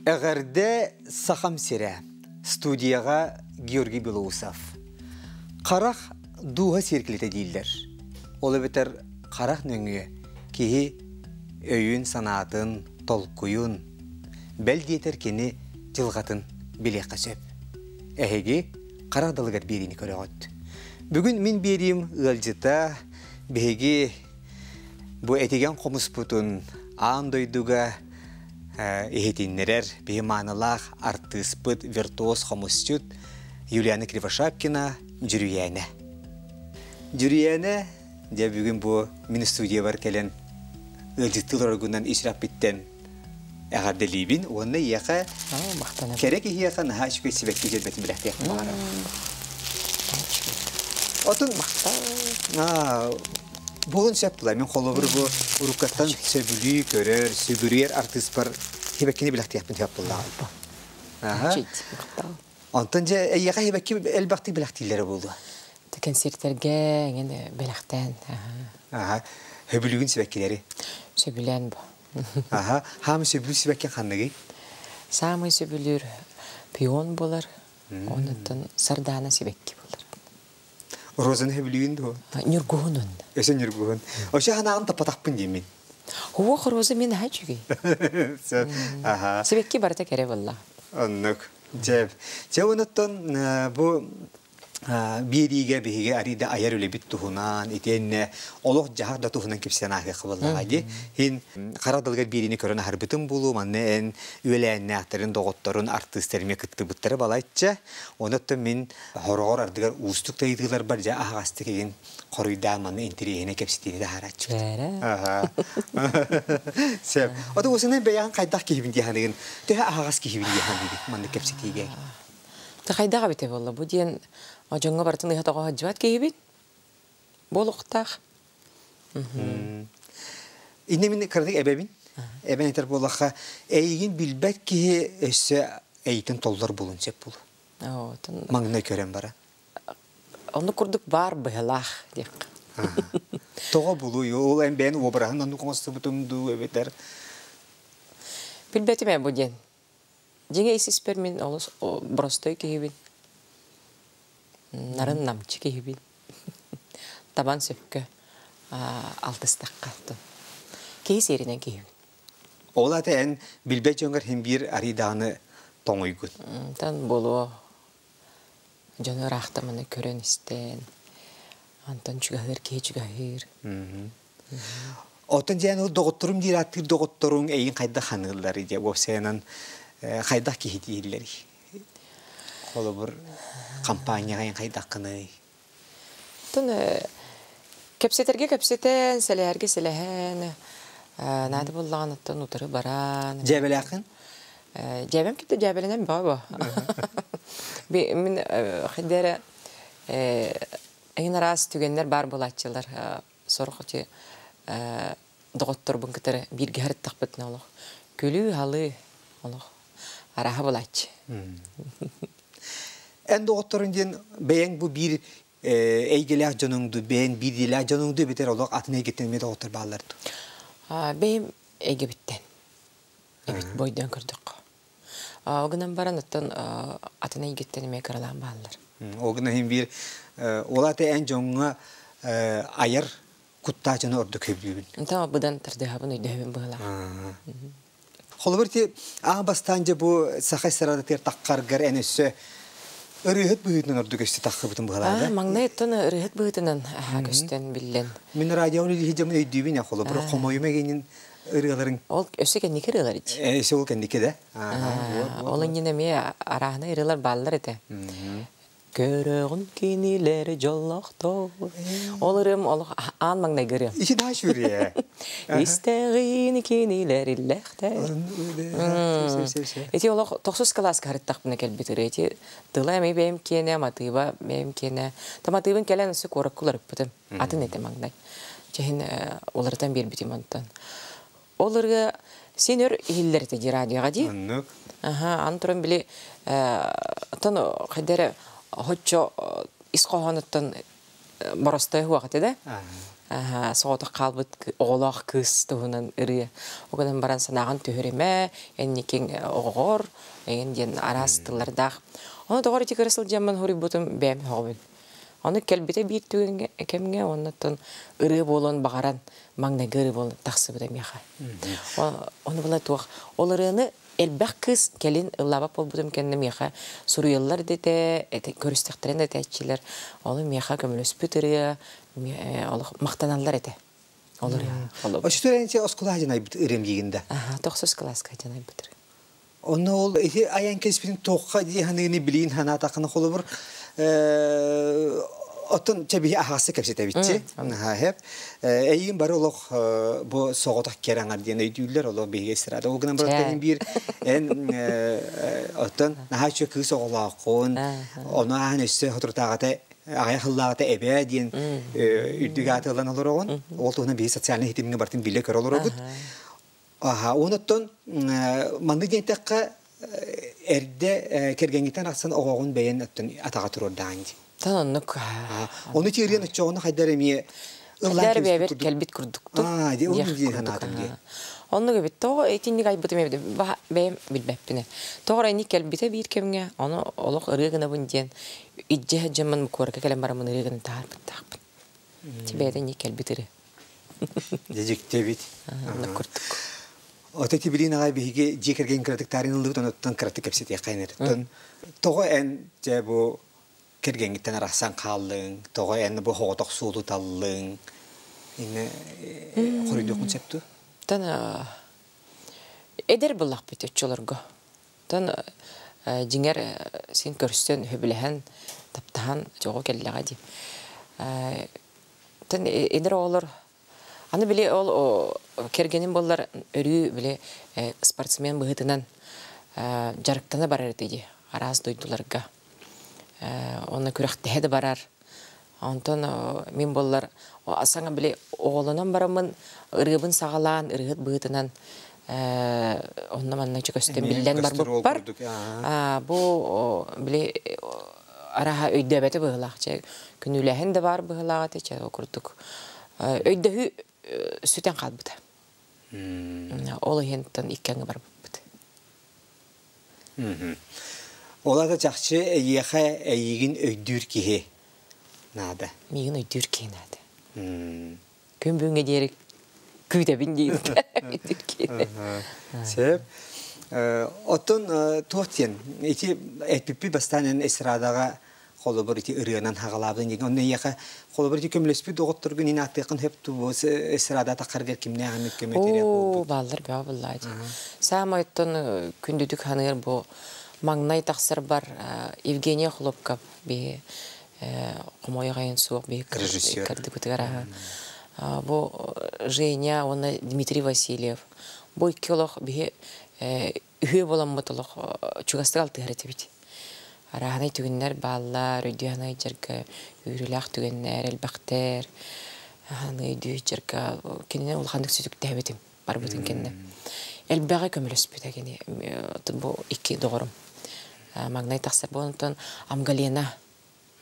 Эҕэрдэ Сахам сирэ! Студияҕа Георгий Белоусов. Харах дууһа сиэркилэтэ дииллэр. Ол эбэтэр харах нөҥүө киһи өйүн-санаатын, толкуйун, бэл диэтэр кини дьылҕатын билиэххэ сөп. Эһиги харах далыгар биэриини көрөҕүт. Бүгүн мин биэриим ыалдьыта биһиги бу этигэн хомуспутун аан дойдуга иһитиннэрэр биһи маанылаах артыыспыт, виртуоз хомусчут Юлиана Кривошапкина Дьүрүйээнэ. Дьүрүйээнэ, дьэ бүгүн бу мин студиябар кэлэн ыалдьыттыы олороргунан ис сүрэхпиттэн эҕэрдэлиибин уонна ийэхэ кэрэ киһиэхэ наһаа үчүгэй сибэкки дьөрбөтүн билэхтиэхпин баҕарабын. Отун Буолун сөп була. Мин холобур бу уруккаттан сөбүлүү көрөр, сүгүрүйэр артыыспар хибэккини билэхтиэхпин сөп буоллаҕым. Аха. Онтон дьэ эйиэхэ хибэкки элбэхтик билэхтииллэрэ буолуо. Концертэргэ эҥин бэлэхтээн. Аха. Сөбүлүүгүн сибэккилэри? Сөбүлээн бу. Аха. Хаамы сөбүлүүр сибэкки ханныгый? Саамай сөбүлүүр пион буолар. Онуттан сардаана сибэкки буолар. Розаны сөбүлүүгүн дуо? Ньургуһунун. Өсө ньургуһун. Өсө ханаҕын таппатахпын диэмин. Уох роза мин аһа үчүгэй. Аха. Сибэкки барыта кэрэ буолла. Оннук. Дьэ, дьэ онуттан бу биэриигэ биһиги арыйда айар үлэбит туһунан, итиэннэ олох-дьаһах да туһунан кэпсээн ааһыахха буоллаҕа дии. Иһин хара далыгар биэриини көрөн аһарбытым буолуо, манна эн үөлээннээхтэрин, доҕотторун, артыыстарыма кыттыбыттара балачча. Онуттан мин Хороҕор ардыгар уустук да ыйытыыларбар дьэ аһаҕастык игин хоруйдаан манна интэриэһинэй кэпсэтиини таһаарааччыбыт. Бээрэ. Сөп. Ото усунай бэйэҕин хайдах киһибин дии саныгын? Төһө аһаҕас киһибин дии саныыгын маннык кэпсэтиигэ? Та хайдах эбитэ буолла? Бу диэн дьоҥҥо барытын ыһа тоҕо сылдьыбат киһибин. Буолуохтаах. Иннэ мин кыратык эбэбин. Эбэн этэр буоллахха, эйигин билбэт киһи өссө эйитин толлор буолун сөп буолуо. Маҥнай көрөн баран. Оннук курдук баар быһылаах диэххэ. Тоҕо булуй? Ол эн бэйэн уобараһын оннук оҥостубутуҥ дуу эбэтэр? Билбэтим ээ бу диэн. Дьиҥэ ис испэр мин олус боростой киһибин. Нарын намчы киһибин. Табан сөпкө алтыстахха. Киһи сиэринэн киһибин. Ол ата эн билбэт дьоҥҥор син биир арыйдаҕаны тоҥуйгун. Тан буолуо дьону ыраахтаманы көрөн истэн, антон чугаһыыр киһи чугаһыыр. Оттон дьээн ол доҕотторум диир ааттыыр доҕотторуҥ эйин хайдах ханыыллар дьэ уопсайынан хайдах киһи дииллэрий? Холобур, компанияҕа эйин хайдаххыный? Оттон кэпсэтэргэ кэпсэтэн, сэлэһэргэ сэлэһэн, наада буоллаҕына оттон утары баран. Дьээбэлээххин? Дьээбэм кытта дьээбэлэнэн бөҕө Мин хайда эрэ эҥин араас түгэннэр баар буолааччылар. Сорох ити доҕотторбун кытары бииргэ сырыттахпытына олох күлүү-халыы олох арааһа буолааччы. Эн доҕотторуҥ диэн бэйэҥ бу биир эйгэлээх дьонуҥ дуу, бэйэҥ биирдиилээх дьонуҥ дуу эбэтэр олох атын эйгэттэн эмиэ доҕоттор бааллар дуу? Бэйэм эйгэбиттэн эбит бойдоон көрдөххө. Ол гынан баран оттон атын эйгэттэн эмиэ кыралаан бааллар. Ол гынан иһин биир ол аты эн дьоҥҥо айар куттаах дьону ордук сөбүлүүбүн. Онтон быдан тардыһабын өйдөһөбүн быһыылаах. Холобур ити аан бастаан дьэ бу саха эстрадатыгар таххаргар эн өссө ырыаһыт быһыытынан ордук өссө таххыбытын быһалаада. Маҥнай оттон ырыаһыт быһыытынан көстөн биллэн. Мин радионы илиһи өйдүүбүн я холобур хомойума генин ырыаларың. Ол өссө кэнники ырыалар ити. Өссө ол кэнники да. Ол иннинэ эмиэ арааһына ырыалар бааллар этэ. Көрөҕүн кинилэр дьоллоохтор. Ол ырыам олох аан маҥнайгы ырыам. Ити да сүрүө. Истэҕин кинилэр иллэхтэр. Ити олох тохсус кылааска харыттахпына кэлбит ырыа. Ити тыла эмиэ бэйэм киэнэ, матыыба бэйэм киэнэ. Та матыыбын кэлэн өссө куоракка уларыппытым. Атын этэ маҥнай. Чэһин уларытан биэрбитим онтон. Ол ырыа син өр иһиллэр этэ дии радиоҕа дии. Оннук. Аха, аны туран били оттон хайда эрэ хоччо ис хоһоонуттан боростой суох этэ да. Соҕотох хаалбыт оҕолоох кыыс туһунан ырыа. Ол гынан баран санааҕын түһэримэ, энникиҥ оҕоҕор, эҥин диэн араас тыллардаах. Ону тоҕо ити кыра сылдьаммын хоруйбутум бэйэм сөҕөбүн. Ону кэлбитэ биир түгэҥҥэ кэмҥэ уоннаттан ырыа буолуон баҕаран маҥнайгы ырыа буолан тахсыбыта миэхэ. Ону була туох ол ырыаны элбэх кыыс кэлин ыллаабат буолбутум кэннэ миэхэ суруйаллар дэтэ, көрүстэхтэрин этээччилэр. Ону миэхэ көмөлөспүт ырыа олох махтаналлар этэ. Ол ырыа. Оччотугар оскуола дьон айбыт ырыам диигин да? Тохсус кылааска дьон айбыт ырыа. Онно ол ити айан кэспитин туохха дии ханыыны билиин ханаатаххына холобур оттон чэбиһи аһаҕаста кэпсэтэбитчи хаһеп эйигин бары олох бу соҕотох кэр аҥар диэн өйдүүллэр олох биһиги эстрада ол гынан баран биир эн оттон наһаа үчүгэй кыыс оҕолооххун ону ааһан өссө соторутааҕыта аҕыйах сыллааҕыта эбээ диэн үрдүк ааты ылан олороҕун ол туһунан биһиги социальнай ситимҥэ барытын билэ көрө олоробут. Аха, онуттан маннык диэн эттэххэ, эрдэ кэргэҥҥиттэн арахсан оҕоҕун бэйэн оттон атаҕа туруордаҕын дии. Тан оннук. Ону тиэрген оччоҕуна хайдар эмиэ ыллаан кэбиспит кэлбит курдуктук. Аа, дии, ол дии санаатым дии. Оннук эбит. Тоҕо итинник айбытым эбит. Бэйэм билбэппинэ. Тоҕо эрэ инник кэлбитэ биир кэмҥэ, ону олох ырыа гынабын диэн илдьэ сылдьаммын куоракка кэлэн бараммын ырыа гынан таһаарбыттаахпын. Бэйэтэ инник кэлбит ырыа. Дьэ эбит. Оннук курдук. Ото тибилин аҕай биһиги дьиэ кэргэн кыратык таарыйан ыллыбыт, онуттан кыратык кэпсэтиэххэ эн Тоҕо эн дьэ бу кэргэҥҥиттэн арахсан хааллыҥ, тоҕо эн бу соҕотох суолу таллыҥ? Инне хоруйдуоххун сөп дуо? Тан эдэр буллахпыт оччолорго. Тан дьиҥэр син көрсөн, сөбүлэһэн, таптаһан дьоҕо кэллэҕэ дии. Тэн эдэр оҕолор аны били ол кэргэним буоллар өрүү били спортсмен быһыытынан дьарыктана барар этэ дии араас дойдуларга. Онно күрэхтэһэ да барар. Онтон мин буоллар саҥа били оҕолонон бараммын ырыабын саҕалаан ырыаһыт быһыытынан онно-манна көстөн биллэн барбыппар. Бу били араһа өйдөөбөтө быһыылаах чэ күнүүлээһин да баар быһыылаах этэ чэ ол курдук өйдөһүү сүтэн хаалбыта. Ол иһинтэн иккиэҥҥэ барбыппыт. Ол аата чахчы эйиэхэ эйиигин өйдүүр киһи наада. Миигин өйдүүр киһи наада. Күн бүгүҥҥэ диэри күүтэбин диир өйдүүр киһи. Сөп. Оттон туох диэн ити эппиппит бастаан эн эстрадаҕа холобур ити ырыанан хаҕалаабын диэн онно эйиэхэ холобур ити көмөлөспүт доҕотторгун ин ааттыаххын сөп дуу эстрада таххаргар кимнээх эмит көмө тирэх буолбут? Бааллар бөҕө буоллаа дии. Саамай оттон күндүтүк ханыыр бу маҥнай тахсарбар Евгения Хлопков биһи хомойох айан суох биһи режиссер кырдыбытыгар аха бу Женя уонна Дмитрий Васильев бу икки олох биһи үһүө буоламмыт олох чугастык алтыһар этибит. Арааһынай түгэннэр бааллар, өйдүү дьарга үүрүүлээх түгэннэр элбэхтэр. Аны өйдүү дьарга кинини улаханнык сүтүктээбитим барбытын кэннэ. Элбэҕи көмөлөспүтэ кини бу икки доҕорум. Маҥнай тахсар буолан Амгалена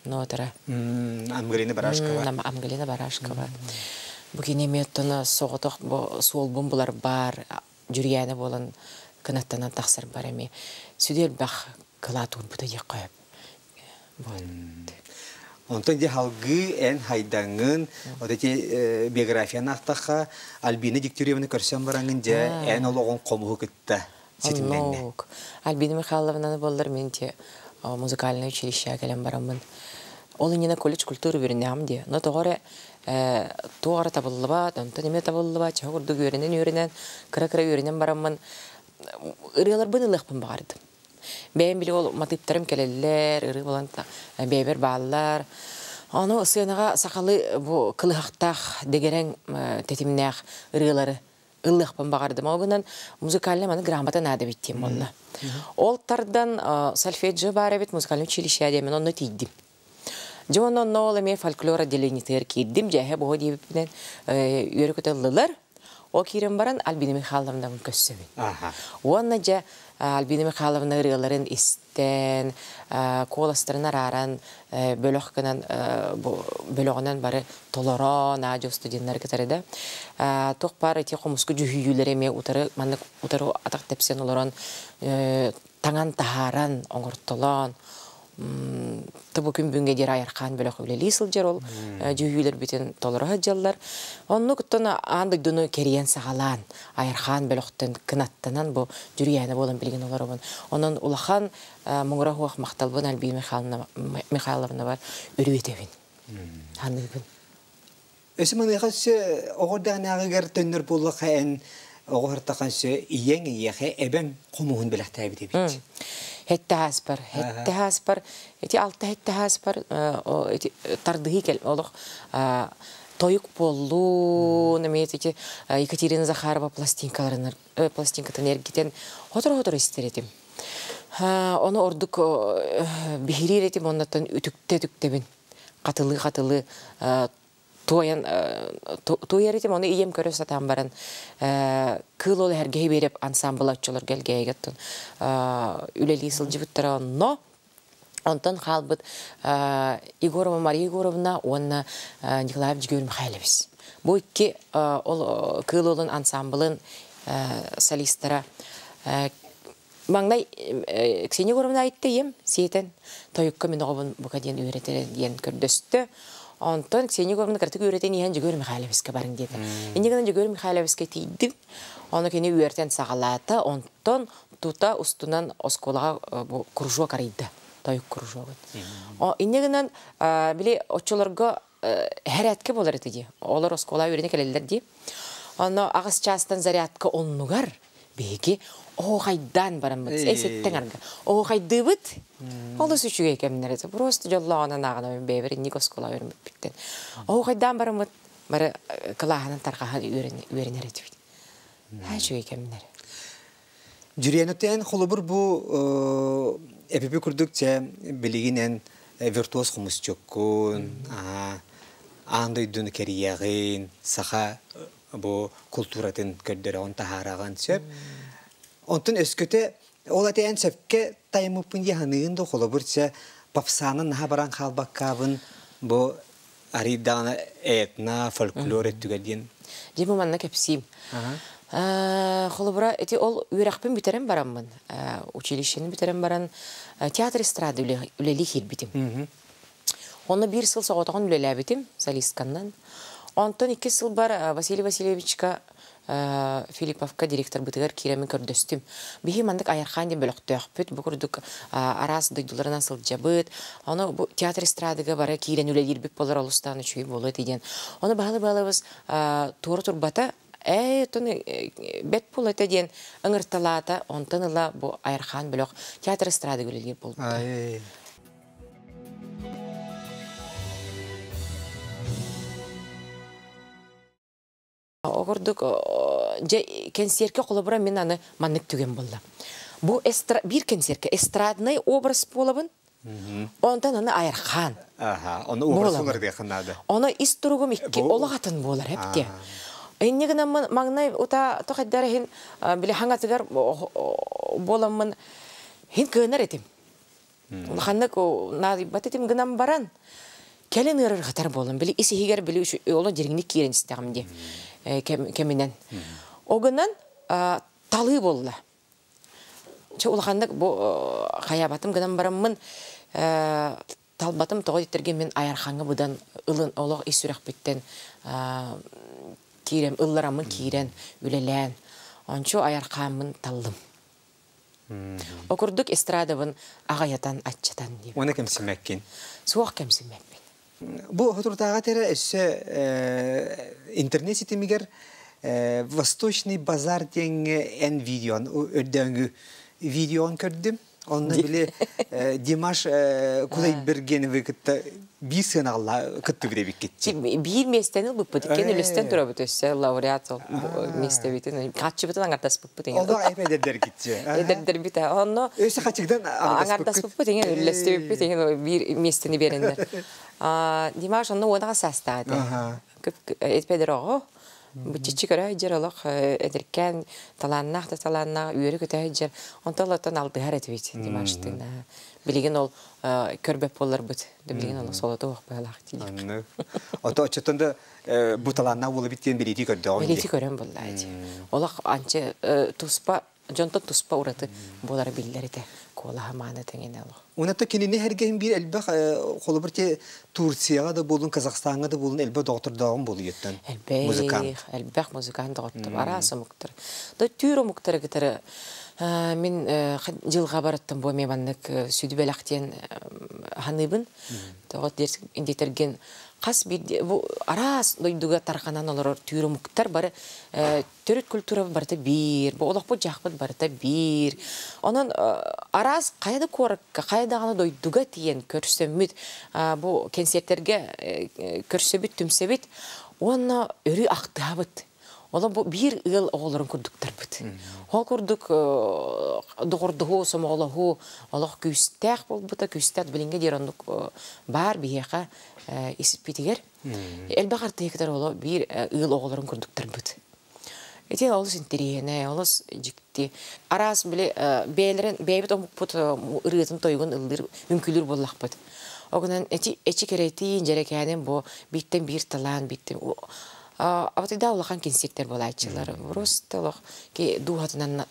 нотара. Амгалина Барашкова. Амгалина Барашкова. Бу кини эмиэ оттон соҕотох суолбун булар бар дьүрүйээнэ буолан кынаттанан тахсарбар эмиэ сүдү элбэх кылаат уурбута диэххэ сөп. Онтон дьэ халгыы эн хайдаҥҥын, вот эти биографияны ахтахха, Альбина Дегтяреваны көрсөн бараҥҥын дьэ эн олоҕуҥ хомуһу кытта ситимнэннэ. Альбина Михайловнаны буоллар мин те музыкальное училище кэлэн бараммын. Ол иннинэ колледж культуры үөрэннэҕим дии. Но тоҕо эрэ туох эрэ табыллыбат, онтон эмиэ табыллыбат, чаһы курдук үөрэнэн-үөрэнэн, кыра-кыра үөрэнэн бараммын ырыаларбын ылыахпын баҕардым. Бэйэм били ол матыыптарым кэлэллэр, ырыа буолан бэйэбэр бааллар. Ону сыанаҕа сахалыы бу кылыһахтаах, дэгэрэҥ тэтимнээх ырыалары ыллыахпын баҕардым. Ол гынан музыкальный маны грамота наада эбит диэн буолла. Ол тардан сольфеджио баар эбит музыкальный училище диэмин онно тиийдим. Дьэ онно онно ол эмиэ фольклор отделениетыгар киирдим. Дьээһэ буһу диэбиппинэн үөрэ көтө ыллылар. Ол киирэн баран Альбина Михайловнабын көрсөбүн. Уонна дьэ Альбина Михайловна ырыаларын истэн, куоластарын арааран, бөлөх гынан бөлөҕүнэн бары толорон, аадьо студеннары кытары да. Туох баар ити хомуску дьүһүйүүлэри эмиэ утары маннык утары атах тэпсэн олорон таҥан таһааран, оҥортолоон, бу күн бүгүҥҥэ диэри Айархаан бөлөх үлэлии сылдьар ол дьүһүйүүлэрбитин толоро сылдьаллар. Оннук оттон аан дойдуну кэрийэн саҕалаан Айархаан бөлөхтөн кынаттанан бу Дьүрүйээнэ буолан билигин олоробун. Онон улахан муҥура суох махталбын Альбина Михайловнабар өрүү этэбин. Ханыыбын. Өссө маныаха өссө оҕо эрдэҕинээҕигэр төннөр буоллахха эн оҕо һыртахан өссө ийэҥ эйиэхэ эбэҥ хомуһун бэлэхтээбит эбит. Хэтте ааспар, хэтте ааспар, ити алта хэтте ааспар ити тардыһыы кэл олох тойук буоллун, эмиэ ити Екатерина Захарова пластинкаларын пластинкатын эргитэн хоторо-хоторо истэр этим. Ону ордук биһириир этим, оннуттан үтүктэ-үтүктэбин. Хатылыы-хатылыы туойан туойар этим, ону ийэм көрө сатаан баран кыыл ол эһэргэһи биэрэп ансамбла оччолорго элгээйигэттэн үлэлии сылдьыбыттара онно онтон хаалбыт Егорова Мария Егоровна уонна Николаев Дьөгүөр Михайлович. Бу икки ол кыыл уолун ансамблын солистара маҥнай Ксения Егоровна айтты ийэм сиэтэн тойукка мин оҕобун бука диэн үөрэтэр диэн көрдөстө. Онтон Ксения Егоровна кыратык үөрэтэн иһэн Дьөгүөр Михайловичка барыҥ диэтэ. Инньэ гынан Дьөгүөр Михайловичка тиийдим. Ону кини үөрэтэн саҕалаата. Онтон тута устунан оскуолаҕа бу кружок арыйда. Тойук кружогун. Инньэ гынан били оччолорго хэрээткэ буолар этэ дии. Олор оскуола үөрэнэ кэлэллэр дии. Онно аҕыс чаастан зарядка оннугар биһиги оһуохайдаан бараммыт эсэттэн арга оһуохайдыыбыт олус үчүгэй кэмнэр этэ просто дьоллооҕунан ааҕынабын бэйэбэр инник оскуола үөрэммиппиттэн оһуохайдаан бараммыт бары кылааһынан тарҕаһан үөрэнэр этибит үчүгэй кэмнэр. Дьүрүөнүтэн холобур бу эпипи курдук чэ билигин эн виртуоз хомусчуккун, аан дойдуну кэрийэҕин, саха бу култууратын көрдөрөҕүн таһаараҕын сөп. Онтон өскөтө ол ати эн сөпкө тайымыппын дии саныыгын да холобур чэ попсаанан наһаа баран хаалбаккаабын бу арыйдаҕына этно, фольклор өттүгэр диэн. Дьэ бу манна кэпсиим. Холобура, ити ол үөрэхпин бүтэрэн бараммын, училищены бүтэрэн баран театр эстрада үлэлии киирбитим. Онно биир сыл соҕотоҕун үлэлээбитим солистканнан. Онтон иккис сылбар Василий Васильевичка Филипповка директорбытыгар киирэммин көрдөстүм. Биһи маннык Айархаан диэн бөлөхтөөхпүт, бу курдук араас дойдуларынан сылдьабыт. Ону бу театр эстрадыга бары киирэн үлэлиирбит буолар олустаан үчүгэй буолуо этэ диэн. Ону баһылы-баһылыбыз туора турбата, ээ, оттон бэт буолуо этэ диэн ыҥырталаата. Онтон ыла бу Айархаан бөлөх театр эстрадыга үлэлиир буолбута. Ол курдук, дьэ, кэнсиэркэ холобура мин аны маннык түгэн буолла. Бу биир кэнсиэркэ эстраднай образ буолабын, онтон аны Айархаан. Аха, ону образ уларытыахха наада. Ону ис туругум икки олох атын буолар эбит. Инньэ гынаммын маҥнай ута тохайдар иһин били хаҥатыгар буоламмын хин кыанар этим. Улаханнык наадыйбат этим гынан баран, кэлин ыарырҕатар буолан, били ис иһигэр били оло дириҥник киирэн истэҕим дии кэминэн. Ол гынан талыы буолла. Чэ улаханнык бу хайаабатым гынан бараммын талбатым тоҕо диттэргэ мин Айархаҥҥа быдан ылын олох ис сүрэхпиттэн киирэн ыллараммын киирэн үлэлээн ончу Айархааммын таллым. О курдук эстрадабын аҕайатан аччатан диэбит. Уонна кэмсимэккин. Суох кэмсимэппин. Бу соторутааҕы эрэ өссө интернет ситимигэр Восточный базар диэҥҥэ эн видеон өрдөөҥҥү видеон көрдүм. Онно били Димаш Кудайбергеновы кытта биир сыанаҕалла кыттыбыт эбиккит. Биир миэстэни ылбыппыт, иккиэн үлэстэн турабыт өссө лауреат ол миэстэбитин хаччыбытын аҥардас Олох эдэрдэргитчи. Эдэрдэрбит онно Өссө хачыгдан аҥардаспыппыт иҥин үллэстибиппит иҥин биир миэстэни биэрэннэр. Димаш онно уонаҕа саастааты. Эпедер оҕо. Быччыччы көрө сылдьар олох эдэркээн талааннаах да талааннаах үөрэ көтө сылдьар. Онтон олортон алтыһар этибит Димаштыын. Билигин ол көрбөт буолларбыт. Билигин ол солото суох быһалаах диир. Ото оччоттон да бу талааннаах буолабит диэн билиити көрдөҕүм Билиити көрөн буолла ити. Олох анча туспа дьонтон туспа ураты буолара биллэр этэ. Куолаһа мааны тэҥинэ олох. Онато кинини эргин биир элбэх холобур те Турцияҕа да буолун, Казахстаҥҥа да буолун элбэх доҕоттордооҕум буолуйуттан. Музыкант. Элбэх музыкант доҕоттор, араас омуктар. Да түүр омуктары кытары мин дьылҕа барыттан бу эмиэ маннык сүдү бэлэх диэн ханыыбын. Тоҕо диэтэргин хас биир бу араас дойдуга тарҕанан олорор түүр омуктар бары төрүт культура барыта биир, бу олохпут-дьаһахпыт барыта биир. Онон араас хайа да куоракка, хайа даҕаны дойдуга тиийэн көрсөммүт, бу кэнсиэртэргэ көрсөбүт, түмсэбит уонна өрүү ахтыһабыт. Олор бу биир ыал оҕолорун курдуктарбыт. Ол курдук доҕордоһуу, сомоҕолоһуу олох күүстээх буолбута, күүстээх билиҥҥэ диэри оннук баар биһиэхэ испитигэр. Элбэх артыыктар оло биир ыал оҕолорун курдуктарбыт. Ити олус интэриэһинэй, олус дьикти. Араас били бэйэлэрин бэйэбит омукпут ырыатын тойугун ыллыыр, үҥкүүлүүр буоллахпыт. Огунан эти эчи кэрэтиин, дьэрэкээнин бу бииртэн биир талаан, бииртэн Абатыйда улахан кэнсиэртэр буолааччылар. Просто олох ки дууһатынан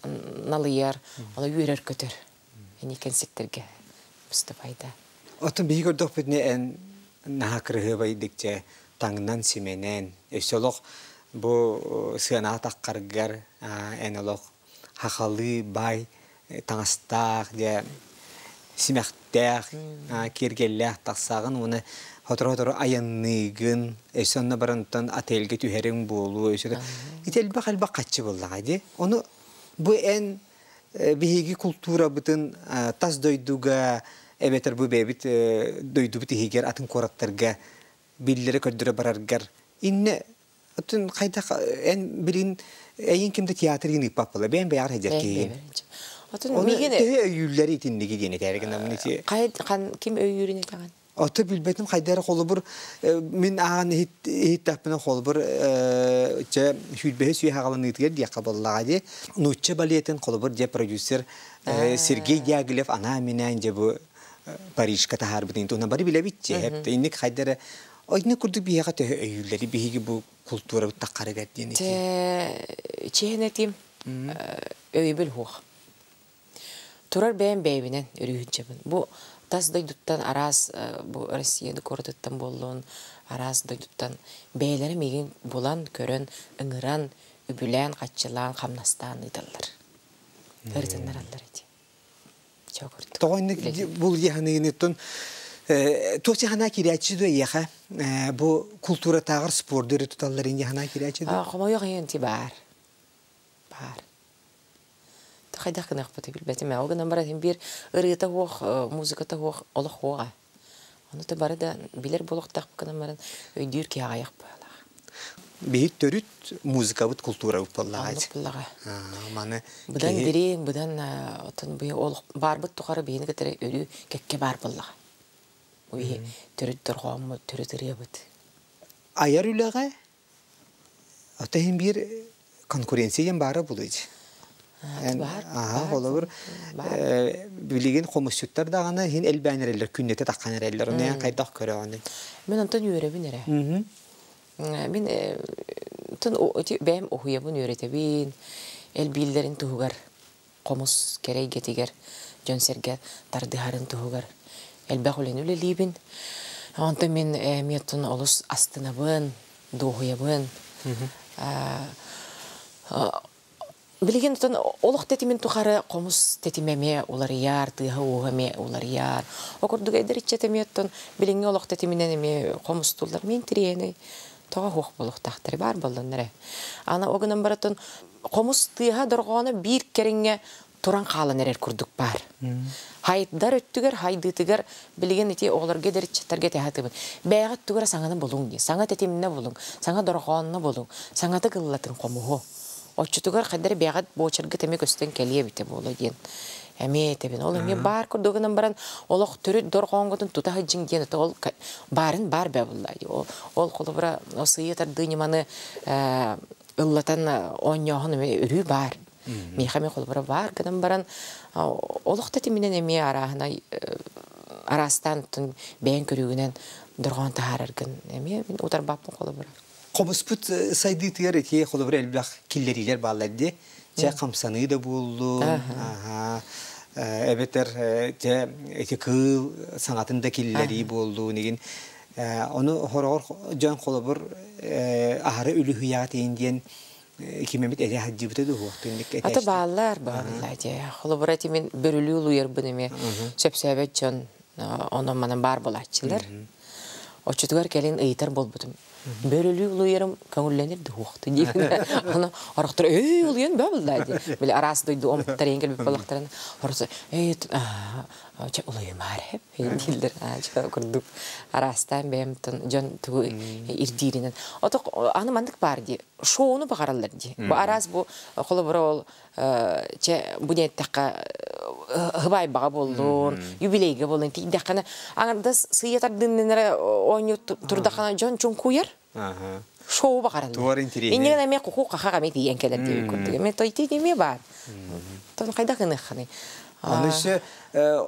налыйар, оло үөрэр-көтөр. Ини кэнсиэртэргэ Мустафайда. Оттон биһиги көрдөхпүтүнэ эн наһаа кырыһыабайдыкча таҥнан симэнэн, өссө олох бу сыанаҕа таххаргар эн олох хахалыы баай таҥастаах, дьэ симэхтээх, киэргэллээх тахсаҕын уонна сотору-сотору айанныыгын, өссө онно баран отельга түһэриҥ буолуо, өссө ити элбэх-элбэх хаччы буоллаҕа дии. Ону бу эн биһиги култуурабытын тас дойдуга эбэтэр бу бэйэбит дойдубут иһигэр атын куораттарга биллэрэ-көрдөрө бараргар иннэ оттон хайдах эн билин эйин ким да театр гин ыыппат буола бэйэн бэйэҕэр сылдьар киһигин. Отун миигин төһө өйүүллэр итинниги диэн этээри гынаммын ити ким өйүүрүн этэҕин? Ото билбэтим хайда эрэ холобур мин ааҕан иһиттэхпинэ холобур чэ сүүрбэһи сүүһэ аҕаланыытыгар диэххэ буоллаҕа дии. Нуучча балетын холобур дьэ продюсер Сергей Дягилев анаан-минээн дьэ бу Парижка таһаарбытын туһунан бары билэбит дьэ. Инник хайда эрэ инник курдук биһиэхэ төһө өйүүллэри биһиги бу култуурабыт таххарыгар диэн ити. Чиэһин этим өйөбүл суох. Турар бэйэм бэйэбинэн өрүүһүнчэбин. Бу тас дойдуттан араас бу Россия куоратыттан буоллун, араас дойдуттан бэйэлэрэ миигин булан, көрөн, ыҥыран, үбүлээн, хаччылаан, хамнастаан ыыталлар. Ырытыннараллар ити. Чо курдук. Тоҕо инник бул дьаһаныгыныттан туох дьаһанаа киирээччи дуо эйиэхэ бу култууратааҕар спорду өрө туталларын дьаһанаа киирээччи дуо? Хомойуох иһин ти баар. Баар. Хайдах гыныахпытый билбэтим ээ. Ол гынан баран биир ырыата суох, музыката суох олох суоҕа. Ону да бары да билэр буолуохтаахпыт гынан баран өйдүүр киһи аҕыйах быһыылаах. Биһи төрүт музыкабыт култуурабыт буоллаҕа. Оннук буоллаҕа. Маны Быдан дириҥ, быдан отон бу олох баарбыт тухары биһини кытары өрүү кэккэ баар буоллаҕа. Биһи төрүт дорҕооммут, төрүт ырыабыт. Айар үлэҕэ Ото иһин биир конкуренция диэн баара буолуй. Баар. Холобур, билигин хомусчуттар даҕаны иһин элбээн эрэллэр, күннэтэ таххан эрэллэр. Ону эн хайдах көрөҕүнүй? Мин онтон үөрэбин эрэ. Мин тун бэйэм уһуйабын үөрэтэбин, элбииллэрин туһугар, хомус кэрэ эйгэтигэр дьон-сэргэ тардыһарын туһугар элбэх үлэни үлэлиибин. Онтон мин эмиэ олус астынабын, дуоһуйабын. Билигин отон олох тэтимин тухары хомус тэтимэ эмиэ уларыйар, тыаһа-ууһа эмиэ уларыйар. Ол курдук эдэр ыччат эмиэ оттон билиҥҥи олох тэтиминэн эмиэ хомустууллар. Мин интэриэһинэй тоҕо суох буолуохтаахтар баар буоллуннар ээ. Аны ол гынан баран хомус тыаһа дорҕооно биир кэриҥҥэ туран хаалан эрэр курдук баар. Хайдар өттүгэр, хайдыытыгар билигин ити оҕолорго эдэр ыччаттарга этэ сатыыбын. Бэйэҕит өттүгэр саҥаны булуҥ дии. Саҥа тэтимнэ булуҥ, саҥа дорҕоонно булуҥ, саҥатык ыллатын хомуһу. Оччотугар хайдар бэйэҕит буочаргыт эмиэ көстөн кэлиэ эбитэ буолуо диэн. Эмиэ этэбин. Ол эмиэ баар курдук гынан баран олох төрүт дорҕооҥҥутун тута сылдьыҥ диэн ол баарын баар бээ булла. Ол холобура сыыйа тардыы ньыманы ыллатан оонньооһун эмиэ өрүү баар. Миэхэ эмиэ холобура баар гынан баран олох да тиминэн эмиэ арааһына араастаан бэйэҥ көрүүгүнэн дорҕоон таһаараргын эмиэ мин утарбаппын холобура. Хомуспут сайдыытыгар ити холобура элбэх киллэриилэр бааллар дии. Чэ хамсаныы да буоллун, эбэтэр чэ ити кыыл саҥатын да киллэрии буоллун игин. Ону хороҕор дьон холобур аһары үлүһүйэҕэ тиийин диэн ким эмит этэ сылдьыбыта дуу түннүк Ата бааллар бааллар дии. Холобура ити мин бөрүлүү улуйарбын эмиэ сөпсөөбөт дьон онон манан баар буолааччылар. Оччотугар кэлин ыйытар буолбутум. Бөрөлүү улуйарым көҥүллэнэр да уохту диибин. Аны орохтор эй улуйан баа булла дии. Били араас дойду омуктар ең келбит боллахтарын оросу эй чэ улуйумаар хеп дииллэр чэ курдук араастаан бэйэм дьон тугу ирдииринэн. Ото аны маннык баар дии шоуну баҕараллар дии. Бу араас бу холобура ол чэ бу диэттэххэ хыбайбаҕа буоллун, юбилейга буоллун тиийдэххинэ аҥардас сыыйа тардыннара оонньуу турдаххына дьон чуҥкуйар. Шоу баҕараллар. Туар интириэһинэй. Иннигин эмиэ куху хаха эмиэ тиийэн кэлэр диэбит курдук. Эмиэ тойти эмиэ баар. Тон хайдах гыныаххыный? Аны өссө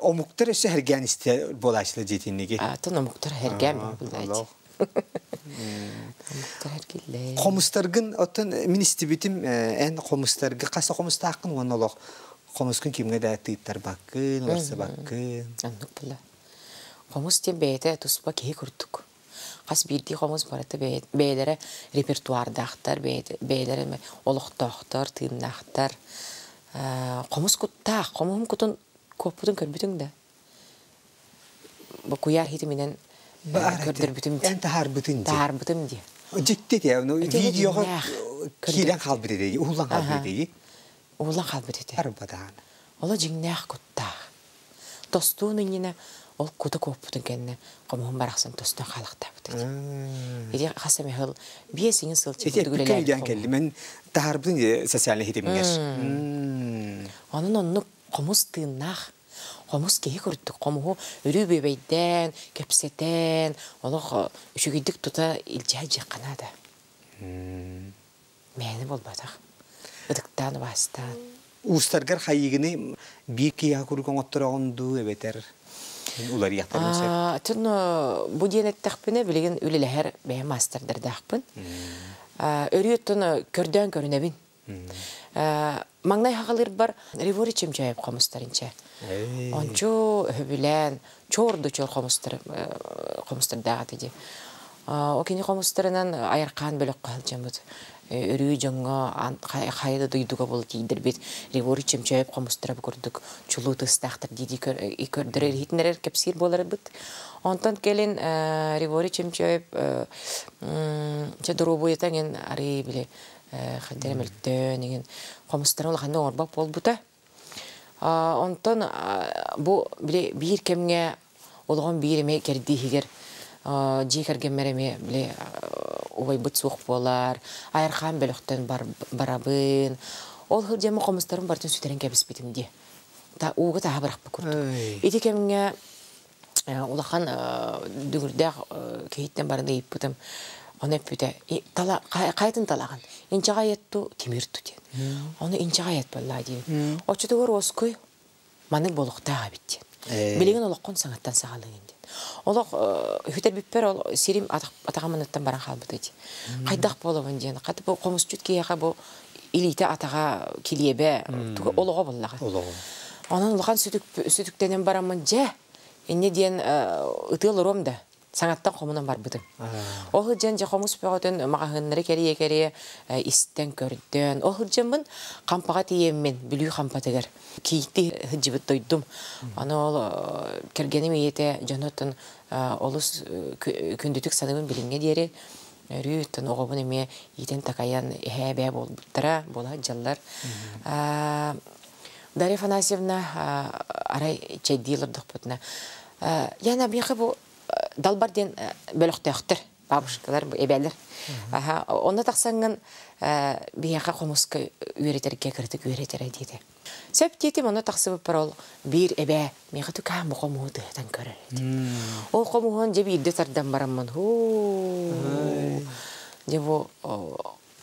омуктар өссө хэргээн истэ буолааччылар дьиэтинниги. Тон омуктар хэргээн буолааччы. Хомустаргын оттон мин истибитим эн хомустаргы хас хомустааххын уонна олох хомускун кимҥэ да тыыттарбаккын, уларсыбаккын. Оннук була. Хомус диэн бэйэтэ туспа киһи курдук. Хас биирдии хомус барыта бэйэлэрэ репертуардаахтар, бэйэлэрэ олохтоохтор, тыыннаахтар. Хомус куттаах, хомуһум кутун куоппутун көрбүтүҥ да? Бу куйаар хитиминэн көрдөрбүтүм дии. Эн таһаарбытын дии. Таһаарбытым дии. Дьикти те, видеоҕа киирэн хаалбыт этэ, уһуллан хаалбыт этэ. Уһуллан хаалбыт этэ. Арбатаан. Оло дьиҥнээх куттаах. Тостуун иннинэ ол кута куоппутун кэннэ хомуһун барахсан тостон хаалахтаабыт этэ. Ити хас эмэ сыл биэс иҥин сыл Ити эппиккэ кэлли. Мен таһаарбытын социальный хитимҥэр. Онон оннук хомус тыыннаах хомус киһи курдук хомуһу өрүү бүөбэйдээн, кэпсэтэн, олох үчүгэйдик тута илдьэ сылдьыахха наада. Мээнэ буолбатах. Ытыктаан, убаастаан. Уустаргар хайыгыны биир киһиэхэ куруук оҥоттороҕун дуу эбэтэр уларыйахтарын сөп? Атын бу диэн эттэхпинэ, билигин үлэлэһэр бэйэм маастардардаахпын. Өрүү оттон көрдөөн көрүнэбин. Маҥнай хаҕалыырбар Ривори Чемчаев хомустарынча. Ончу өһөбүлээн чоор да чоор хомустар хомустардаах этэ дии. О кини хомустарынан айархаан бөлөххө сылдьаммыт өрүү дьоҥҥо хайа да дойдуга буола тиийдэрбит Ривори Чемчаев хомустара бу курдук чулуу тыастаахтар дии көрдөрөр иһитиннэрэр кэпсиир буоларбыт. Онтон кэлин Ривори Чемчаев чэ доруобуйата эҥин арыы били хайдара мөлтөөн иҥин хомустарын улаханнык оҥорбот буолбута. Онтон бу били биир кэмҥэ олоҕум биир эмэ кэрдииһигэр дьиэ кэргэммэр эмиэ били убайбыт суох буолар, айархаан бөлөхтөн барабын. Ол сылдьаммын хомустарым барытын сүтэрэн кэбиспитим дии. Ууга таһа бырахпыт курдук. Ити кэмҥэ улахан дүҥүрдээх киһиттэн баран ыйыппытым. Ону эппитэ, хайатын талаҕын? Инчэҕэй атту, тимир ту диэн. Ону инчэҕэй ат буоллаа диибин. Оччотугар уоскуй маннык буолуохтаах эбит диэн. Билигин олоххун саҥаттан саҕалыыгын диэн. Олох үһүтэрбиппэр ол сирим атаҕым баран хаалбыта дии. Хайдах буолабын диэн. Хата бу хомусчут киһиэхэ бу илиитэ атаҕа килиэбэ олоҕо буоллаҕа. Онон улахан сүтүктэнэн бараммын дьэ инньэ диэн ытыы олоруом да саҥаттан хомунан барбытым. Ол сылдьан дьэ хомус бөҕөтүн маҕаһыыннары кэрийэ-кэрийэ истэн көрдөөн ол сылдьаммын Хампаҕа тиийэммин Бүлүү Хампатыгар киирти сылдьыбыт дойдум. Аны ол кэргэним ийэтэ дьонуттан олус күндүтүк саныыбын билиҥҥэ диэри өрүү оттон оҕобун эмиэ иитэн-такайан эһээ-эбээ буолбуттара, буола сылдьаллар. Дарья Афанасьевна арай чэйдии олордохпутуна Яна миэхэ бу далбар диэн бөлөхтөөхтөр бабушкалар эбээлэр онно тахсаҥҥын биһиэхэ хомуска үөрэтэргэ кыратык үөрэтэрэ диэтэ. Сөп диэтим, онно тахсыбыппар ол биир эбээ миэхэ тукаам бу хомуһу тыатан көрөр этим. Ол хомуһун дьэ биирдэ тардан бараммын һуу дьэ бу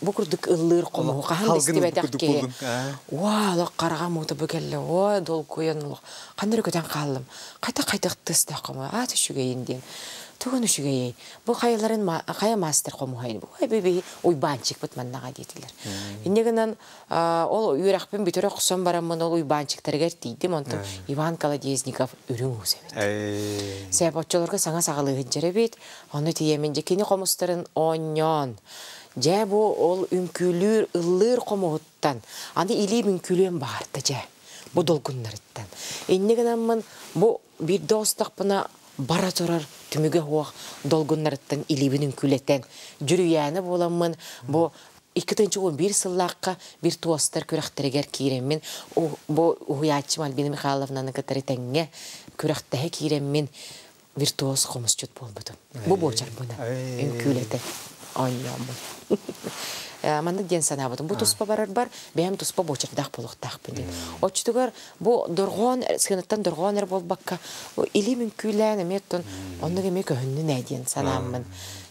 бу курдук ыллыыр хомуһу хаһан да истибэтэх киһи уа олох хараҕам уута бу кэллэ ой долгуйан олох ханна эрэ көтөн хааллым хайдах хайдах тыастаах хомуһу аат үчүгэйин диэн тугун үчүгэйэй бу хайаларын хайа мастер хомуһайын бу би уйбаанчикпыт маннаҕа диэтилэр инньэ гынан ол үөрэхпин бүтэрэ охсон бараммын ол уйбаанчиктарыгар тиийдим онтон Иван Колодезников үрүҥ уус эбит сээп оччолорго саҥа саҕалыыһыт эбит ону тиийэмин дьэ кини хомустарын оонньоон дьэ бу ол үҥкүүлүүр ыллыыр хомуһуттан аны илиим үҥкүүлүөн баҕарда дьэ бу долгуннарыттан инньэ гынаммын бу биирдэ оҕустахпына бара турар түмүгэ суох долгуннарыттан илиибин үҥкүүлэтэн дьүрүйээнэ буоламмын бу 2011 сыллаахха виртуозтар күрэхтэригэр киирэммин бу уһуйааччым Альбина Михайловнаны кытары тэҥҥэ күрэхтэһэ киирэммин виртуоз хомусчут буолбутум. Бу буочарбына үҥкүүлэтэ оонньооммун. Маннык диэн санаабытым. Бу туспа барарбар бэйэм туспа буочардаах буолуохтаахпын диэн. Оччотугар бу дорҕоон сыанаттан дорҕоон эрэ буолбакка илиим үҥкүүлээн эмиэ оттон оннук эмиэ көһүннүн ээ диэн санааммын.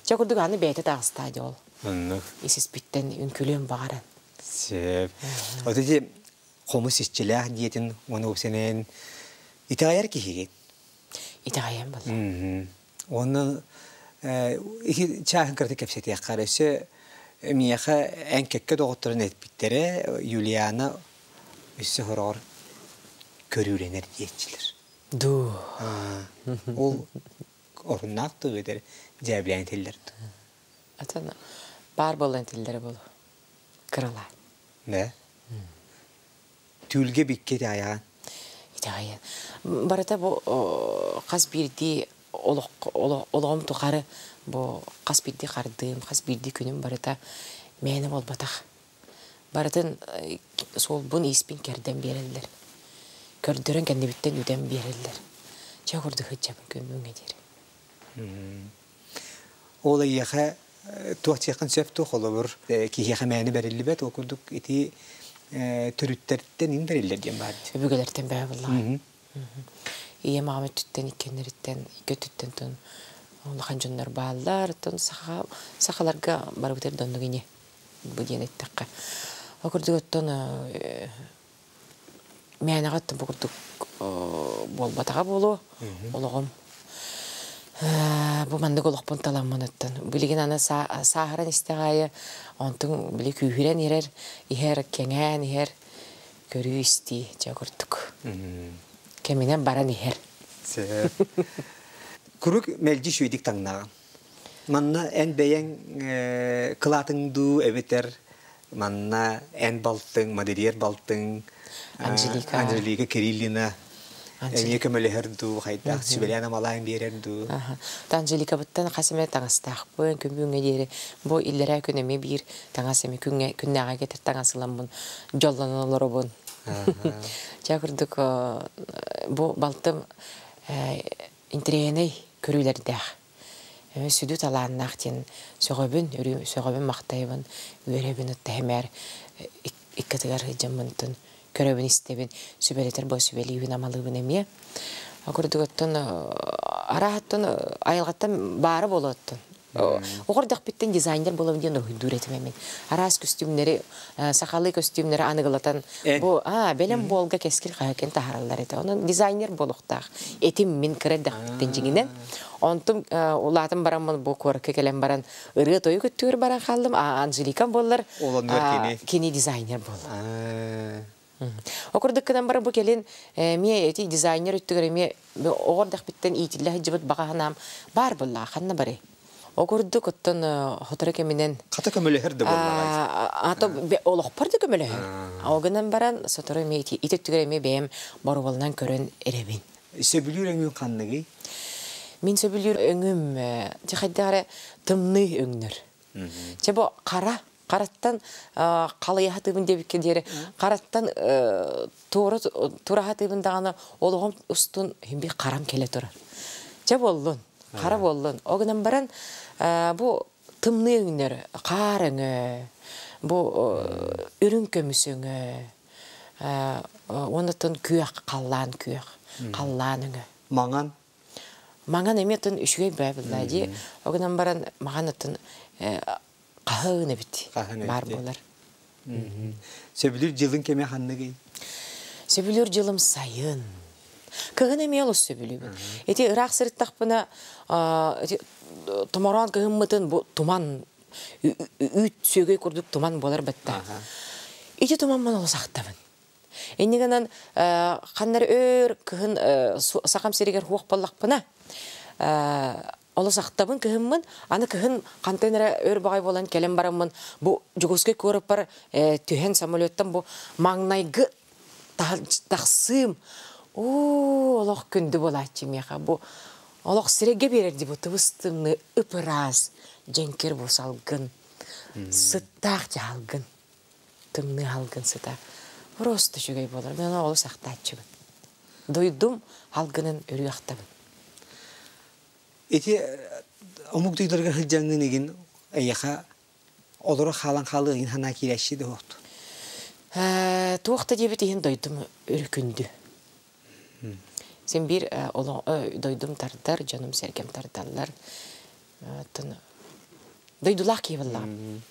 Чэ курдук аны бэйэтэ таҕыстаа дьол. Оннук. Ис-испиттэн үҥкүүлүөн баҕаран. Сөп. Ото ди хомус иччилээх диэтин уонна уопсанэн итэҕэйэр киһигин. Итэҕэйэн буолла. Уонна ити чааһын кырата кэпсэтиэххэ өссө миэхэ эн кэккэ доҕотторун эппиттэрэ Юлиана өссө хороҕор көрүүлэнэр диэччилэр. Дуу. Ол оруннаах тыл этэр дьээбилээн этиллэр. Атын баар буолан этиллэрэ буолуо. Кыралаан. Да? Түүлгэ бикке итэҕэйэҕин? Итэҕэйэн. Барыта бу хас биирдии олох олоҕум тухары бу хас биирдии хардыым, хас биирдии күнүм барыта мээнэ буолбатах. Барытын суолбун, ииспин кэрдэн биэрэллэр. Көрдөрөн кэннибиттэн үтэн биэрэллэр. Чэ курдук сылдьабын күн диэри. Ол эйиэхэ туох диэххин сөп туох холобур киһиэхэ мээнэ бэриллибэт ол курдук ити төрүттэртэн ин бэриллэр диэн баар дии. Өбүгэлэртэн бэйэ буллаҕа. Ийэм аҕам өттүттэн иккиэннэриттэн икки өттүттэн тон улахан дьоннор бааллар. Оттон саха сахаларга барыбытыр да оннук ини бу диэн эттэххэ. Ол курдук оттон мээнэҕэ оттон бу курдук буолбатаҕа буолуо олоҕум бу маннык олохпун таламмын оттон билигин аны сааһыран истэх аайы онтуҥ били күүһүрэн иһэр иһэр кэҥээн иһэр көрүү истии дьэ курдук кэминэн баран иһэр Курук мэлдьи үчүгэйдик таҥнаҕын. Манна эн бэйэҥ кылаатыҥ дуу эбэтэр манна эн балтыҥ, модельер балтыҥ Анжелика Анжелика Кириллина эмиэ көмөлөһөр дуу, хайдах сүбэлээн-амалаан биэрэр дуу? Анжеликабыттан хас эмэ таҥастаахпын, күн бүгүҥҥэ диэри бу иллэрээ күн эмиэ биир таҥас эмиэ күҥҥэ күннээҕи кэтэр таҥас ыламмын дьоллонон олоробун. Чэ курдук бу балтым интэриэһинэй көрүүлэрдээх сүдү талааннаах диэн сөҕөбүн, өрүү сөҕөбүн, махтайабын, үөрэбин, ытта иккитигэр сылдьаммын көрөбүн, истэбин, сүбэлэтэр бу сүбэлиибин, амалыыбын эмиэ. Курдук оттон араһаттан айылҕаттан баара буолуоттун. Оҕордохпиттэн дизайнер буолабын диэн уруһуйдуур этим эмин. Араас көстүүмнэри, сахалыы көстүүмнэри аныгылатан бу бэлэм буолга кэскил хаһыакын таһаараллар этэ. Онон дизайнер буолуохтаах. Этим мин кыра эрдэхпиттэн дьиҥинэн. Онтум улаатан бараммын бу куоракка кэлэн баран ырыа-тойук өттүгэр баран хааллым. Анжеликам буоллар кини дизайнер буолла. Ол курдук гынан баран бу кэлин эмиэ эти дизайнер өттүгэр эмиэ оҕо эрдэхпиттэн иитиллэ сылдьыбыт баҕа санаам баар буоллаҕа ханна барый. Ол курдук оттон сотору кэминэн Хата көмөлөһөр да буоллаҕай. Ато олохпор да көмөлөһөр. Ол гынан баран сотору эмиэ ити өттүгэр эмиэ бэйэм боруобаланан көрөн эрэбин. Сөбүлүүр өҥүҥ ханныгый? Мин сөбүлүүр өҥүм дьэ хайдах эрэ тымныы өҥнөр. Чэ бу хара хараттан халыйаһатыыбын диэбиккэ диэри хараттан туора тураһатыыбын даҕаны олоҕум устун бир харам кэлэ турар. Чэ буоллун, хара буоллун. Ол гынан баран бу тымныы өҥнөр, хаар өҥө, бу үрүҥ көмүс өҥө, Оннуттан күөх, халлаан күөх, халлаан өҥө. Маҥан? Маҥан эмиэ оттон үчүгэй баа буолла дии. Ол гынан баран маҥан оттон хаһыын эбит баар буолар. Сөбүлүүр дьылыҥ кэмэ ханныгый? Сөбүлүүр дьылым сайын. Кыһын эмиэ олус сөбүлүүбүн. Ити ыраах сырыттахпына томороон кыһыммытын бу туман үүт сүөгэй курдук туман буолар бытта. Ити тумаммын олус ахтабын. Инньэ гынан ханнары өр кыһын сахам сиригэр хуох буоллахпына олус ахтабын кыһыммын. Аны кыһын хантан эрэ өр баҕай буолан кэлэн бараммын бу Дьокуускай куораппар түһэн самолеттан бу маҥнайгы тахсыым оо олох күндү буолааччы миэхэ бу олох сирэйгэ биэрэрдии бу тыбыс-тымныы ып-ыраас дьэҥкир бу салгын сыттаах дьаһалгын тымныы салгын сыта просто үчүгэй буолар. Мен ону олус ахтааччыбын. Дойдум салгынын өрүү ахтабын. Ити омук дойдуларыгар сылдьаҥҥын игин эйиэхэ олоро хаалан хаалыы игин санаа киирээччи да суохту? Туох да диэбит иһин дойдум өрүкүндү. Син биир дойдум тардар, дьонум-сэргэм тардаллар. Оттон дойдулаах киһи буоллаҕым.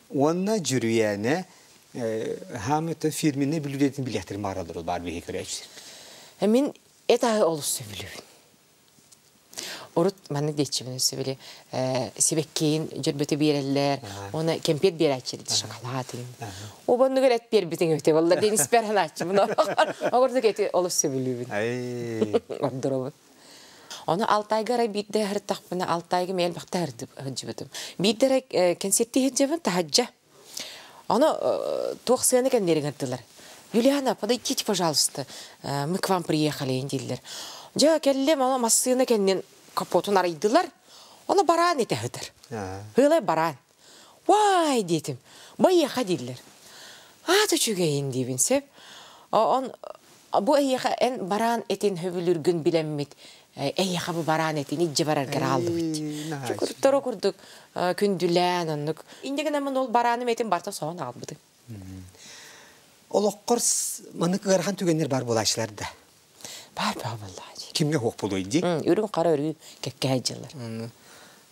Уонна Дьүрүйээнэ хаамыта фирменный бүлүүдэтин билиэхтэрин бааралар баар биһи көрөөччүлэр. Мин эт аһы олус сөбүлүүбүн. Урут маннык диэччибин өссө били сибэккиин дьөрбөтө биэрэллэр, уонна кэмпиэт биэрээччи шоколад иһин. Обоннугар эт биэрбитиҥ эбитэ буолла диэн испэр ханааччыбын. Огурдук эти олус сөбүлүүбүн. Ордоробун. Ону Алтайга эрэ биирдэ ыһыртахпына, Алтайга мин элбэхтэ ыһырдьыбытым. Биирдэ эрэ кэнсиэртии сылдьабын, таһырдьа. Ону туох сыана кэннигэр ыҥырдылар. Юлиана, подойдите, пожалуйста, мы к вам приехали, дииллэр. Дьэ, кэллим, ону массыына кэннин капотун арыйдылар. Ону бараан этэ сытар. Ыалай бараан. Вай диэтим. Байыаха дииллэр. Аат үчүгэйин диибин сөп. Он бу эйиэхэ эн бараан этин хөбүлүүргүн билэммит эйиэхэ бу бараан этин илдьэ бараргар ааллыбыт. Курдук курдук күндүлээн оннук. Инньэ гынан ол барааным этин барта соһон аалбытым. Олоххор маннык ыарахан түгэннэр бар буолааччылар да. Бар бар буоллааччы. Кимҥэ хуох буолуой дии? Үрүҥ хара өрүү кэккэ дьыллар.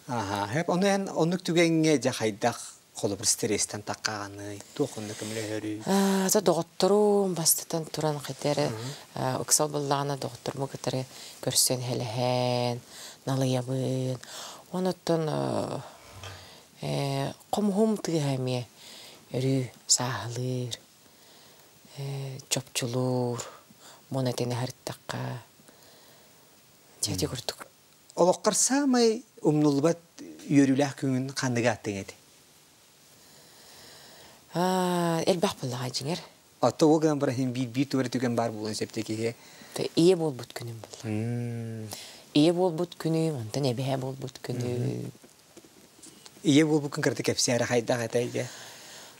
Аха, хэп ону эн оннук түгэҥҥэ дьэ хайдах холобур стресстэн таххаҕаный, туох онно көмөлөһөрүй? За доҕотторум бастатан туран хэтэрэ ыксал буллаҕына доҕотторуму кытары көрсөн хэлэһэн, налыйабын. Онуттан хомуһум тыаһа эмиэ өрүү сааһылыыр, чопчулуур, муна этин аһарыттахха дьэ курдук. Олоххор саамай умнуллубат үөрүүлээх күҥүн ханныгы ааттыҥ этэй? Элбэх буоллаҕа дьиҥэр. Ото ол гынан баран иһин биир-биир туора түгэн баар буолуон сөптө киһи. Ийэ буолбут күнүм буолла. Ийэ буолбут күнүм, онтон эбэһэ буолбут күнүм. Ийэ буолбуккун кырата кэпсээрэ хайдах этэй дьэ?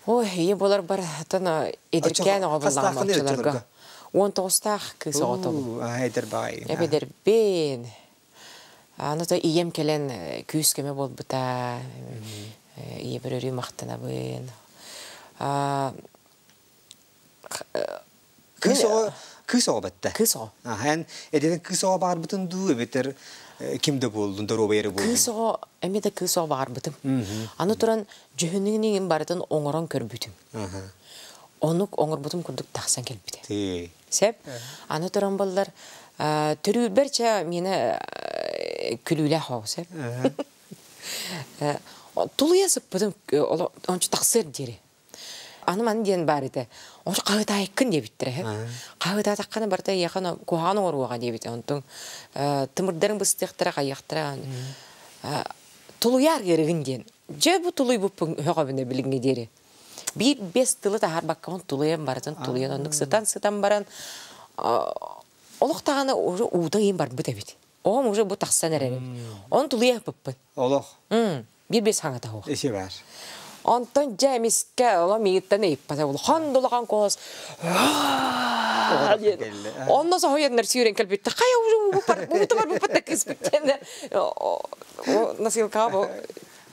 Ой, ийэ буоларбар оттон эдэркээн оҕо буоллаҕым оччолорго. 19-таах кыыс оҕотобун. Эдэр баҕайы. Эбэдэрбин. Аны то ийэм кэлэн күүс-көмө буолбута. Ийэбэр өрүү махтанабын. Кыыс оҕо кыыс оҕо бэтте. Кыыс оҕо. Эн эдэрин кыыс оҕо баарбытын дуу эбэтэр ким да буоллун доруобай эрэ буоллун. Кыыс оҕо эмиэ да кыыс оҕо баҕарбытым. Аны туран дьүһүнүн иҥин барытын оҥорон көрбүтүм. Онук оҥорбутум курдук тахсан кэлбитэ. Сеп. Аны туран баллар төрүүрбэр чэ миэнэ күлүүлээх оҕо сеп. Тулуйа сыппытым ончу тахсыар диэри. Аны маны диэн баар этэ. Ону хаһытаайыккын диэбиттэрэ. Хаһытаатаххына барыта эйиэхэ куһаҕан оҥоруоҕа диэбитэ. Онтон тымырдарыҥ быстыахтара, хайыахтара. Тулуйаар ыарыгын диэн. Дьэ бу тулуйбуппун өһөҕөбүнэ билиҥҥи диэри. Биир бэс тылы таһаарбаккабын тулуйан барытын тулуйан оннук сытан-сытан баран олох даҕаны уже уута ыйын барбыт эбит. Оҕом уже бу тахсан эрэр эбит. Оны тулуйа ыппыппын. Олох. Биир бэс хаҥата суох. Иши бар. Онтон дьэ эмискэ оло миигиттэн ыйыппата улахан да улахан куолас онно соһуйаннар сүүрэн кэлбиттэр хайа уже уута барбыппыт да кыыспыт диэн насилкаҕа бу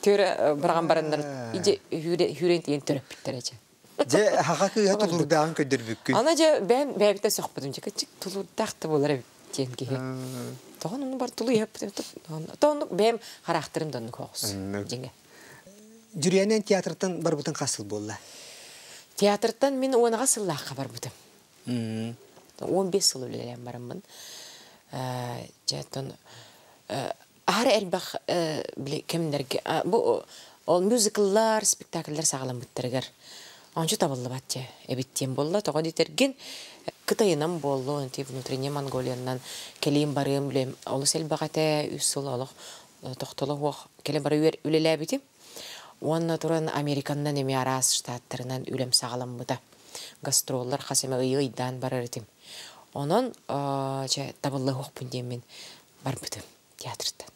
түөрэ быраҕан бараннар ije хүүрэн тиийэн төрөппүттэр эчэ. Дьэ, хаха кыыһа тулуурдааҕын көрдөрбүккүн. Ана дьэ бэйэм бэйэбиттэн сөхпүтүм. Дьэ кыччык тулуурдаах да буолар эбит диэн киһи. Тоҕон ону бар тулуйаппытым. Тоҕоннук бэйэм харахтарым да оннук оҕус. Дьиҥэ. Дьүрүйэнэн театртан барбытын хас сыл буолла? Театртан мин уонаҕа сыллаахха барбытым. 15 сыл үлэлээн бараммын. Дьэ, оттон аһара элбэх кэмнэргэ бу ол мюзикллар, спектакльлар саҕаламмыттарыгар ончу табыллыбат дьэ эбит диэн буолла. Тоҕо диэтэргин Кытайынан буоллун, ити внутренняя Монголиянан кэлиим барыам үлэм олус элбэх этэ, үс сыл олох тохтоло суох кэлэ бара үлэлээбитим. Уонна туран Американнан эмиэ араас штаттарынан үлэм саҕаламмыта. Гастроллар хас эмэ ыйы ыйдаан барар этим. Онон чэ табыллыһыахпын диэммин барбытым театртан.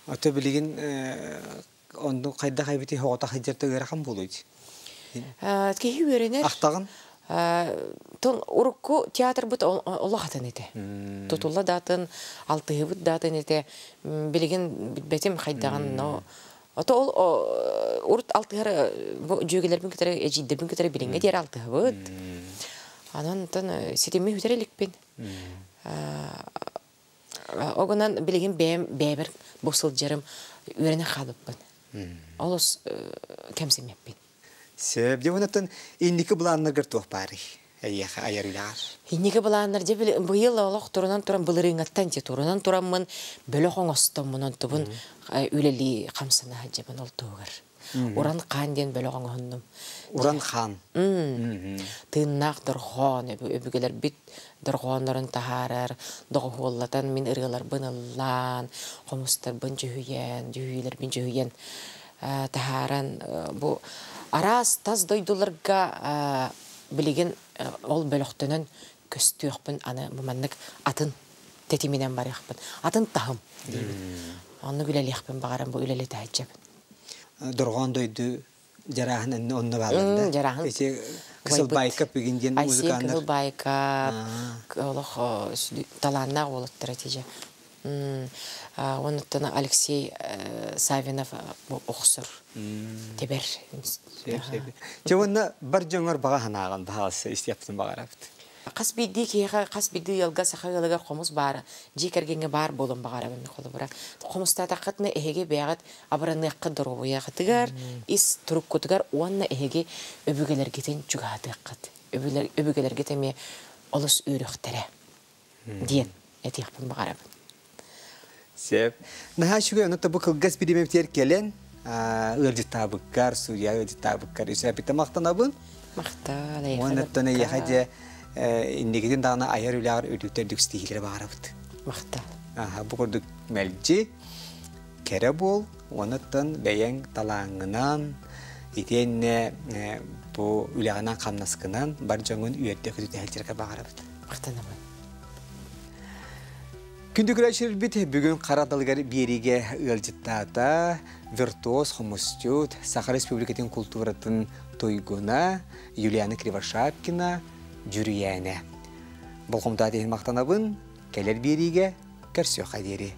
Ото билигин оннук хайдах эбити оҕото сылдьарта ыарахан буолуй? Киһи үөрэнэр. Ахтаҕын? Тон урукку театрбыт олох атын этэ. Тутулла даатын, алтыһыбыт даатын этэ. Билигин билбэтим хайдаҕын, но Ото ол урут алтыһар бу дьүөгэлэрбин кытары, эдьиийдэрбин кытары билиҥҥэ диэри алтыһабыт. Анан онтон ситими бүтэр иликпин. Огунан билигин бэйэм бэйэбэр бу сылдьарым үөрэнэ хаалбыппын. Олус кэмсиммэппин. Сөп. Дьэ онтон инники былааннаргар туох баарый? Эйиэхэ айар үлэҕэр. Инники былааннар дьэ быйыл олох турунан туран былырыыҥҥаттан дьэ турунан тураммын бөлөх оҥостоммун онтубун үлэлии хамсана сылдьабын ол туһугар. Уран хаан диэн бөлөх оҥоһуннум. Уран хаан. Тыыннаах дорҕоон өбүгэлэрбит дорҕооннорун таһаарар, доҕуһуоллатан мин ырыаларбын ыллаан, хомустарбын дьүһүйэн, дьүһүйүүлэрбин дьүһүйэн таһааран бу араас тас дойдуларга билигин ол бөлөхтөнөн көстүөхпүн аны бу маннык атын тэтиминэн барыахпын атын таһым диибин оннук үлэлиэхпин баҕаран бу үлэлэтэ сылдьабын Дорҕоон дойду дьарааһын энне онно бааллар да дьарааһын ити Кысыл Байкап бүгүн диэн Айсен музыканнар Кыһыл Байкап олох талааннаах уолаттар этэ дьэ Онуттан Алексей Савинов охсор тэбэр. Дьэ уонна бар дьоҥор баҕа санааҕын баһаалыста истиэхпитин баҕарабыт. Хас биирдии киһиэхэ, хас биирдии ыалга, саха ыалыгар хомус баара, дьиэ кэргэҥҥэ баар буолуон баҕарабын холобура. Хомустаатаххытына эһиги бэйэҕит абыраныаххыт доруобуйаҕытыгар, ис туруккутугар уонна эһиги өбүгэлэргитин чугаһатыаххыт. Өбүгэлэргит эмиэ олус үөрүөхтэрэ. диэн этиэхпин баҕарабын. Сөп. Наһаа үчүгэй, ону бу кылгас бириэмэбитигэр кэлэн ыалдьыттаабыккар, судья ыалдьыттаабыккар үсэппитэ махтанабын. Махтал, Уонна оттон эйиэхэ дьэ инникитин даҕаны айар үлэҕэр үрдүктэр үрдүк ситиһиилэри баҕарабыт. Махтал. Аха, бу курдук мэлдьи кэрэ буол, уонна бэйэҥ талааҥҥынан, итиэннэ бу үлэҕинэн хамнаскынан бар дьоҥҥун үөрдэ көтүтэ сылдьарга баҕарабыт. Махтанабын. Күндү көрөөччүлэрбит бүгүн хара далыгар биэриигэ ыалдьыттаата виртуоз хомусчут, Саха Республикатын култууратын туйгуна Юлиана Кривошапкина, Дьүрүйээнэ. Болҕомтоот иһин махтанабын, кэлэр биэриигэ көрсүөххэ диэри.